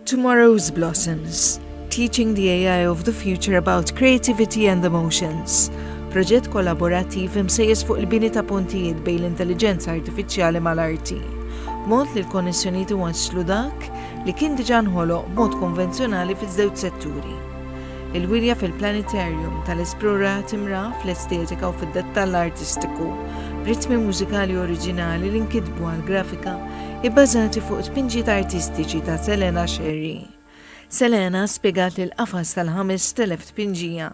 Tomorrow's Blossoms, Teaching the AI of the Future About Creativity and Emotions, proġett kollaborattiv imsejjes fuq il-bini ta' pontijiet bejn l-intelliġenza artifiċjali mal-arti, b'mod li l-konnessjonijiet iwasslu dak li kien diġà nħoloq b'mod konvenzjonali fiż-żewġ setturi. Il-wirja fil-Planetarium tal-Esplora timra fl-estetika u fid-dettall artistiku, b'ritmi mużikali oriġinali li nkitbu għall-grafika ibbażati fuq tpinġijiet artistiċi ta' Selena Scerri. Selena spjegat li l-qafas tal-5,000 tpinġija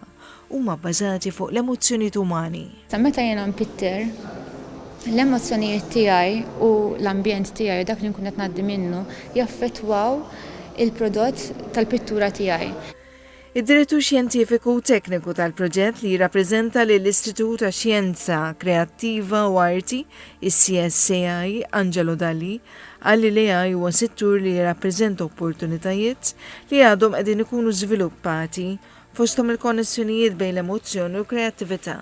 huma bbażati fuq l-emozzjonijiet umani. Sa meta jiena npitter, l-emozzjonijiet tiegħi u l-ambjent tiegħi u dak li nkun qed ngħaddi minnu jaffettwaw il-prodott tal-pittura tiegħi. Id-Direttur Xjentifiku u Tekniku tal-proġett li jirrappreżenta lill-Istitut għax-Xjenza Kreattiva u Arti, is-CSAI, Angelo Dalli, qal li l-AI huwa settur li jirrappreżenta opportunitajiet li għadhom qegħdin ikunu żviluppati, fosthom il-konnessjonijiet bejn l-emozzjoni u l-kreattività.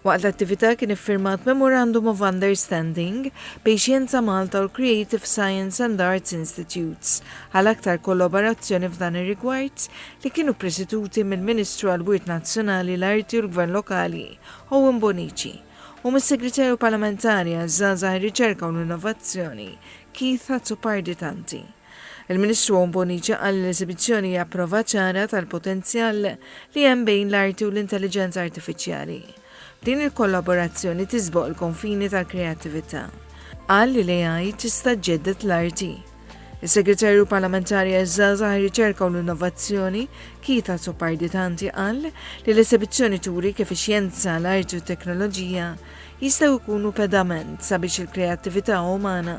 Waqt l-attività kien iffirmat Memorandum of Understanding bejn Xjenza Malta u l-Creative Science and Arts Institutes għal aktar kollaborazzjoni f'dan ir-rigward li kienu ppreseduti mill-Ministru għall-Wirt Nazzjonali, l-Arti u l-Gvern Lokali, Owen Bonnici, u mis-Segretarju Parlamentari għaż-Żgħażagħ, ir-Riċerka u l-Innovazzjoni, Keith Azzopardi Tanti. Il-Ministru Owen Bonnici qal li l-esebizzjoni hija prova ċara tal-potenzjal li hemm bejn l-arti u l-intelliġenza artifiċjali. B'din il-kollaborazzjoni tisboq il-konfini tal-kreattività. Qal li l-AI tista' ġġedded l-arti. Is-Segretarju Parlamentari għaż-Żgħażagħ, ir-Riċerka u l-Innovazzjoni, Keith Azzopardi Tanti qal li l-esebizzjoni turi kif ix-xjenza, l-arti u t-teknoloġija jistgħu jkunu pedament sabiex il-kreattività umana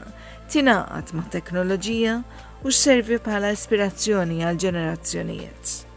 tingħaqad mat-teknoloġija u sservi bħala ispirazzjoni għal ġenerazzjonijiet.